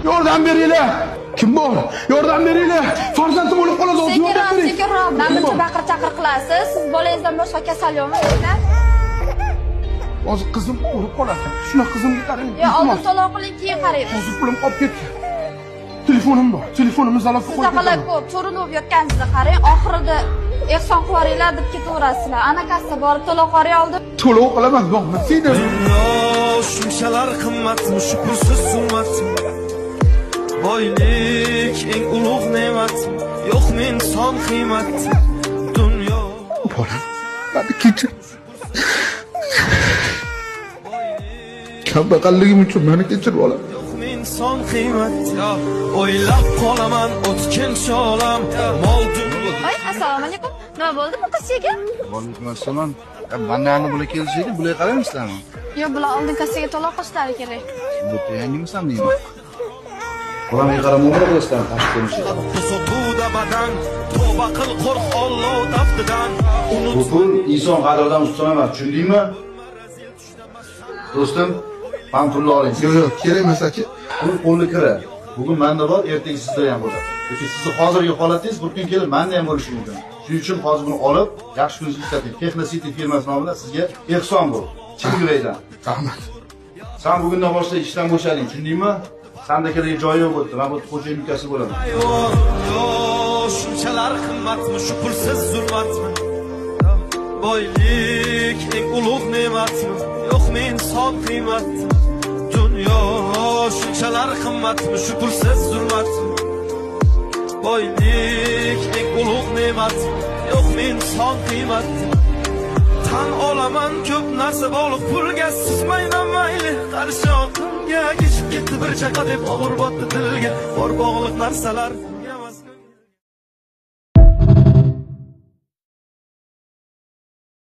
Yordam beringlar. Kim bor? Yordam beringlar. Farzandim o'lib qoladi, hozir yordam Sekinroq, bering. sekinroq. Kim Mana bor? buncha baqir-chaqir qilasiz. Siz bolangizdan boshqa kasal yo'qmi? Hozir qizim o'lib qoladi. Shuna qizimga qarang. Yo, oldin Iltimos. to'lov qiling, keyin qaraymiz. Hozir pulim qolib ketdi. Telefonim bor. Telefonimni zalogga qo'yib Sizdaqalar ketaman. ko'p cho'rinib yotganingizni qarang, oxirida ehson qilib yuboringlar deb ketaverasizlar. Ana kassa borib to'lov qilib oldim. To'lov qilaman, yo'qmi? Seni Dunyo shunchalar qimmatmi, shu pulsiz zulmatmi? Boylik eng ulug' ne'matmi, yo'qmi inson qiymati? Dunyo bolam, meni kechir. Kambag'alligim uchun meni kechir bolam. Yo'qmi inson qiymati? O'ylab qolaman o'tkinchi olam, mol dunyo Voy, assalomu alaykum. Nima bo'ldi bu qizchaga? Alaykum assalom. Mandan bular kelishaydi, bular qaraymizlarmi? Yo'q, bular oldin kassaga to'lov qilishlari kerak. Bu yangimisan deyman. Bolamga qarab muomala qilasizlarmi tashqi ko'rinishga? Sotuvda badan, tavba qil, qo'rq Alloh taftidan. Bu pul inson qadridan ustun emas, tushundingmi? Do'stim, man pulni oling. Yo'q, yo'q, kerak emas aka. Pul qo'lni kiri. Bugun menda bor, ertaga sizda ham bo'ladi. Yoki sizni hozirgi holatingiz bir kun kelib menda ham bo'lishi mumkin. Shuning uchun hozir buni olib, yaxshi kuningizga ishlating. Texno City firmasi nomidan sizga ehson bu. Chin yurakdan. Rahmat. Sen bugundan boshlab ishdan bo'shading, tushundingmi? Sanda kerak joyi yo'q bo'pti. Men bu xo'jayin ukasi bo'laman. Yo, shunchalar qimmatmi, shu pulsiz zulmatmi? Boylik eng ulug' ne'matmi, yo'qmi inson qiymati? Dunyo shunchalar qimmatmi, shu pulsiz zulmatmi? Boylik eng ulug' ne'matmi, yo'qmi inson qiymati? Tan olaman ko'p narsa bog'liq pulga, suzmayman mayli qarshi oqimga, kechib ketdi bir chaqa deb og'ir botdi tilga, bor bog'liq narsalar.